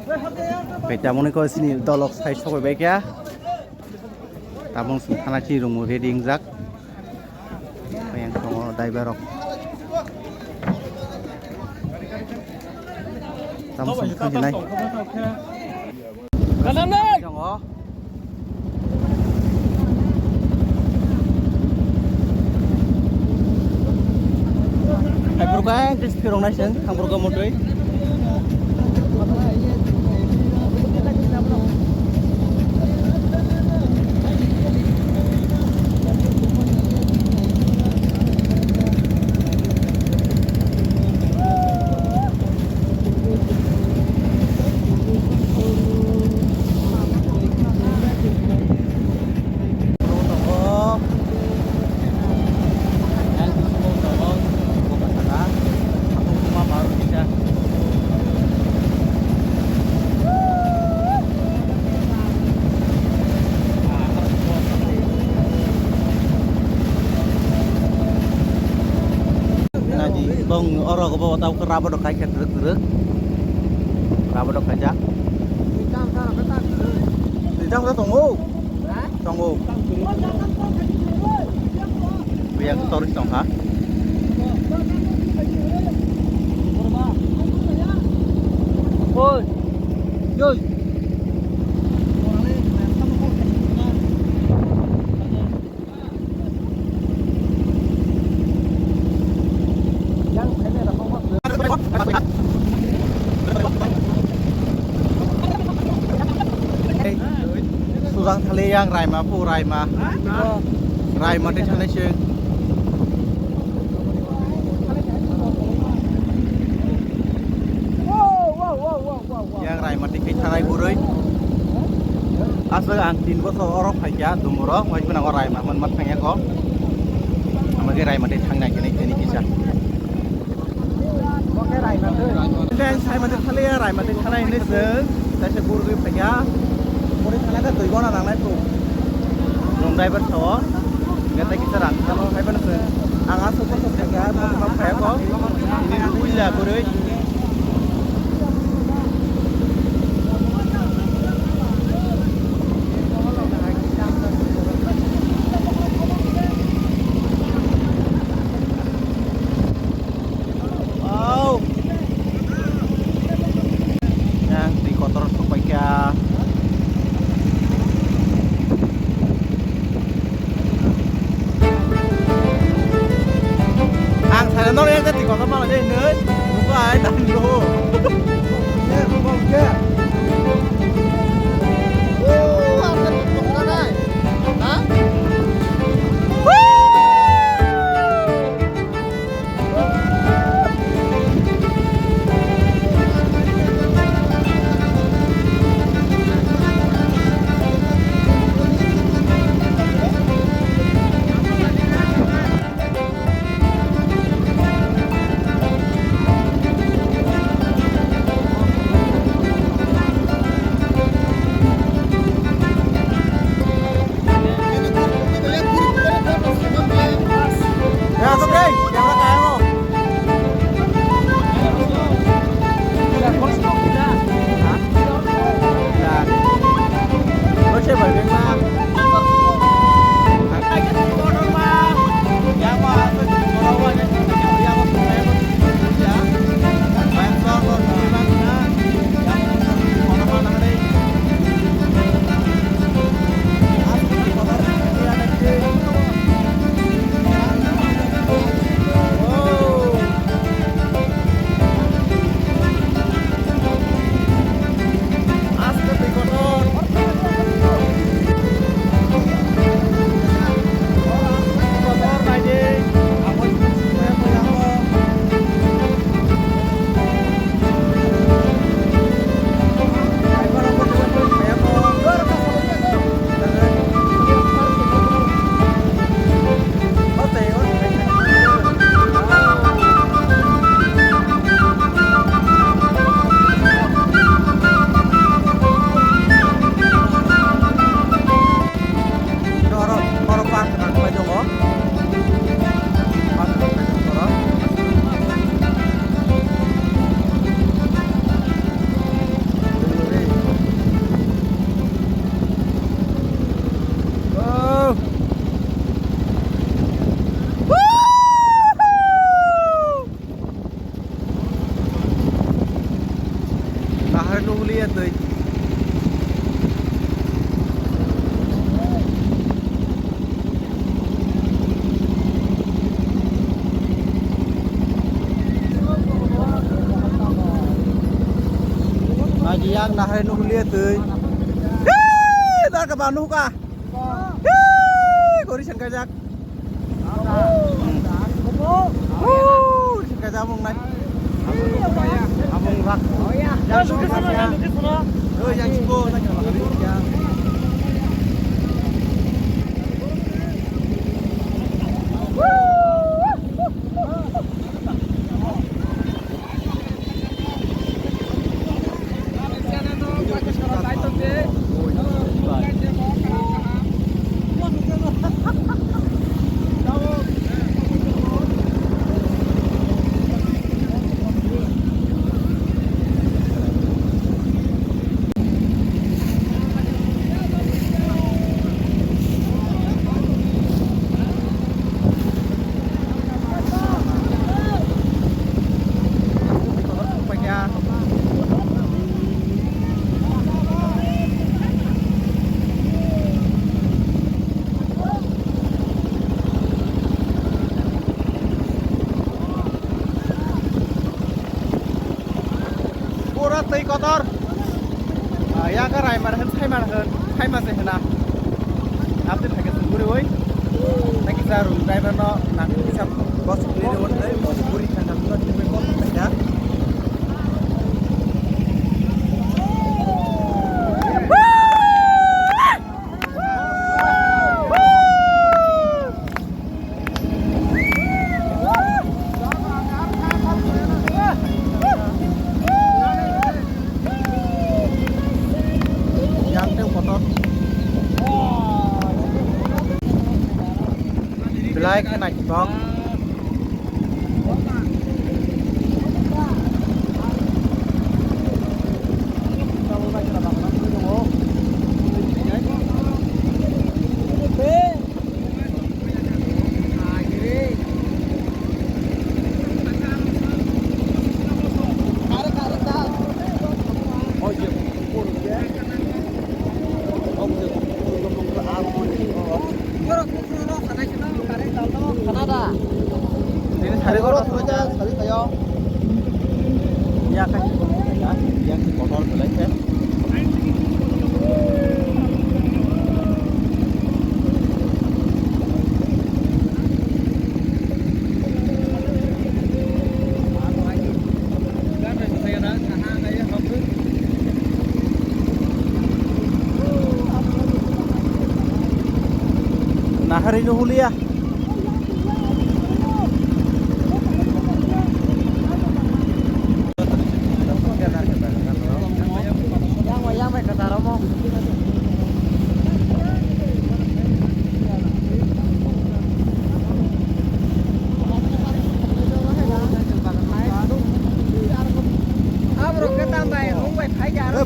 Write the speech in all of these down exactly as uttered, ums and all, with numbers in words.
Bai tamoni ko sini dolok sai sokoi bai kya. Tabung sung thana chini rung ready wngjak. Yang tongo driver rok. Tamo song thang sinai. Tongo. Hai purkai, tis pirong nai seng, thang purkai motoi. Naidi, bong oro go bo tau khe rubber rok kai khe twrwk twrwk. Rubber rok kaijak. Twi tamo tongo. Tongo. Buya khe torwi tongkha. Oi. Yoi. Sujang thali yang Raima pu Raima. Raima tei thani se. Yang Raima tei khe thanai burui. Aswk ang tin bosor oro phaikha, dumuro, wai phano Raima manma thangya kho. Amage Raima tei thangnai khe nai khe ni kisa. Tei ang sai mate thaliya, Raima tei thanai hinwi chwng, kaisa burui phaikha. Burui thanai khe dui gona nangnai kho. Nwng driver sao, gete kisa rang salo hai phano chwng. Ang aswk bosor phaikha, bosor phaiya kho. Ini puila burui. Wow. Yang twi kotor sok paikha. Ang sare nor yang twi kotor mana deh, nei. Buka ai, tahan dulu. Ahar nuhuli ya twi. Naidi yang nahai nuhuli ya twi. Hei, dar ka ba nuhka. Hei, gori sen kajak. Huu, kajamung nai. Abung rak. Oh, yang siko, yang siko. Pura twi kotor. Ah, ya ka raimar hin, saimar hin, saima se hina. Abdi thake suguri oi. Taki sa room driver no na kisa bos suguri oi, suguri kha ka suguri kha ka. Yang tei kotor. Belai khe naithothok. Ini sari kotor, sari kayo. Ya kan, ya, ya kotor belai khe. Nahari no hulia.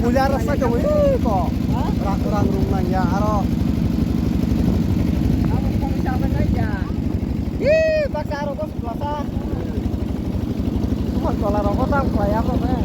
Bulia rasa jauh ini kok. Rang rung nang ya aro. Ih, baksa aro kok sebelah. Bukan sekolah rokok tak, kayak apa, Pak?